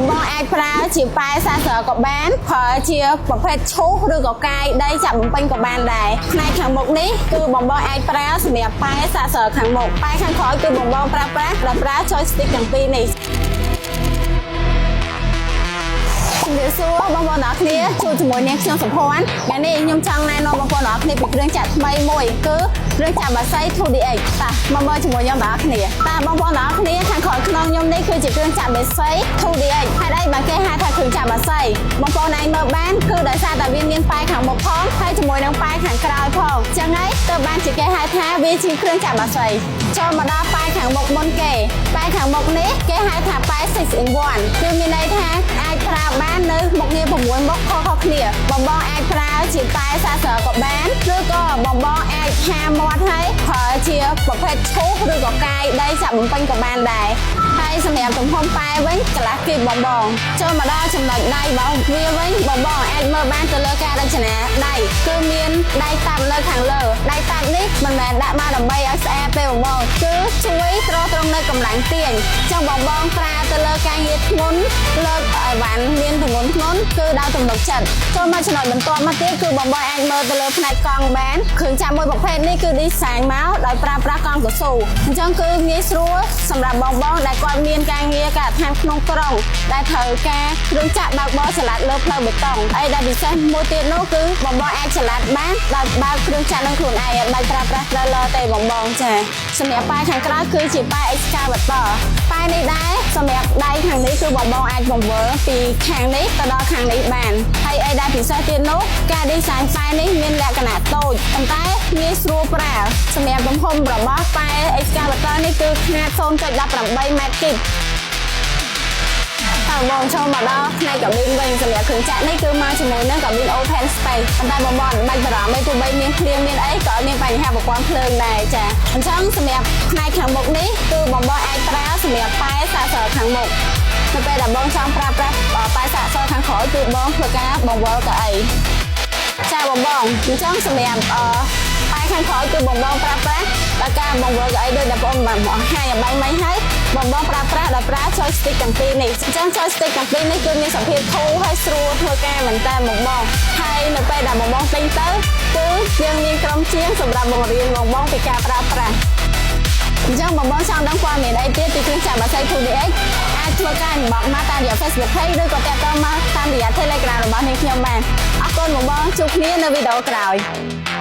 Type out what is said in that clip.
បងបងអាចប្រើជាប៉ែសាស្រក៏បានប្រើជាប្រភេទឈូសឬក៏កាយដីចាក់បំពេញក៏បានដែរផ្នែកខាងមុខនេះគឺបងបងអាចប្រើសម្រាប់ប៉ែសាស្រខាងមុខប៉ែខាងក្រោយគឺបងបងប្រើប្រាស់ដោយប្រើ joystick ទាំងពីរនេះ។ជំរាបសួរបងប្អូនទាំងអស់គ្នាជួបជាមួយនាងខ្ញុំសុភ័ណ្ឌថ្ងៃនេះខ្ញុំចង់ណែនាំបងប្អូនទាំងអស់គ្នាពីគ្រឿងចាក់ថ្មីមួយគឺគ្រឿងចាក់បាសី 2DX តាមកមើលជាមួយខ្ញុំទាំងអស់គ្នា។តាបងប្អូនទាំងអស់គ្នាខាងក្រោយខ្នងខ្ញុំនេះគឺជាគ្រឿងចាក់បាសី 2DX ហេតុអីបានគេហៅថាគ្រឿងចាក់បាសីបងប្អូនឯងមើលបានគឺដោយសារតែវាមានប៉ែខាងមុខផងហើយជាមួយនឹងប៉ែខាងក្រោយផងអញ្ចឹងហើយទើបបានជាគេហៅថាវាជាគ្រឿងចាក់បាសីចូលមកដល់ប៉ែខាងមុខមុនគេប៉ែខាងមុខនេះគេហៅថាប៉ែ6 in 1គឺមានន័យថាអាចប្រើបាននៅមុខងារ6មុខខុសៗគ្នាបងបងអាចប្រើជាប៉ែសាស្រក៏បានឬក៏បងបងអាចហាមាត់ហើយប្រើជាប្រភេទឈូសឬក៏កាយដីចាក់បំពេញក៏បានដែរហើយសម្រាប់ទំហំប៉ែវិញកន្លះគីបបងបងចូលមកដល់ចំណុចដៃរបស់វាវិញបងបងអាចមើលបានទៅលើការរចនាដៃគឺមានដៃតាប់នៅខាងលើដៃតាប់នេះមិនមែនដាក់មកដើម្បីឲ្យស្អាតទេបងបងគឺជួយទ្រទ្រង់នៅកម្លាំងទាញចឹងបងបងប្រើទៅលើការងារធ្ងន់លើកអីវ៉ាន់មានទម្ងន់ធ្ងន់គឺដោយទំនុកចិត្តចូលមកចំណុចបន្ទាប់មកទៀតគឺបងបងអាចមើលទៅលើផ្នែកកង់បានគ្រឿងចាក់មួយប្រភេទនេះគឺ design មកដោយប្រើប្រាស់កង់កស៊ូអញ្ចឹងគឺងាយស្រួលសម្រាប់បងបងដែលគាត់មានការងារការដ្ឋានក្នុងក្រុងដែលត្រូវការគ្រឿងចាក់បើកបរចល័តលើផ្លូវបេតុងអីដែលពិសេសមួយទៀតនោះគឺបងបងអាចចល័តបានដោយបើកគ្រឿងចាក់នឹងខ្លួនឯងអត់បាច់ប្រើប្រាស់ trailer ទេបងបងចាសម្រាប់ប៉ែខាងក្រៅគឺជាប៉ែ excavator ប៉ែនេះដែរសម្រាប់ដៃខាងនេះគឺបងបងអាចបង្វិលពីខាងនេះទៅដល់ខាងនេះបានហើយអីដែលពិសេសទៀតនោះការ design ប៉ែនេះមានលក្ខណៈតូចប៉ុន្តែងាយស្រួលប្រើសម្រាប់ទំហំរបស់ប៉ែ excavator នេះគឺខ្នាត0.18ម៉ែត្រគីប តើបងចូលមកដល់ផ្នែកកាប៊ីនវិញសម្រាប់គ្រឿងចាក់នេះគឺមកជាមួយនឹងកាប៊ីន open space ប៉ុន្តែបងបងមិនបាច់បារម្ភទេទោះបីមានភ្លៀងមានអីក៏អត់មានបញ្ហាប្រព័ន្ធភ្លើងដែរចាអញ្ចឹងសម្រាប់ផ្នែកខាងមុខនេះគឺបងបងអាចប្រើសម្រាប់ប៉ែសាកសខាងមុខនៅពេលដែលបងចង់ប្រើប្រាស់ប៉ែសាកសខាងក្រោយគឺបងធ្វើការបង្វិលកៅអីចាបងបងអញ្ចឹងសម្រាប់ប៉ែខាងក្រោយគឺបងបងប្រើប្រាស់ដោយការបង្វិលកៅអីដោយដែលបងបានបង្ហាញឲ្យបាញ់មិញហើយបងបងប្រើប្រាស់ដោយប្រើ joystick ទាំងពីរនេះអញ្ចឹង joystick ទាំងពីរនេះគឺមានសភាពធូរហើយស្រួលធ្វើការមែនតើបងបងហើយនៅពេលដែលបងបងទិញទៅគឺយើងមានក្រុមជាងសម្រាប់បង្រៀនបងបងពីការប្រើប្រាស់អញ្ចឹងបងបងចង់ដឹងព័ត៌មានអីទៀតពីគ្រឿងចាក់បាសី 2DX អាចធ្វើការ inbox មកតាមរយៈ Facebook Page ឬក៏តាក់ទងមកតាមរយៈ Telegram របស់នាងខ្ញុំបានអរគុណបងបងជួបគ្នានៅវីដេអូក្រោយ។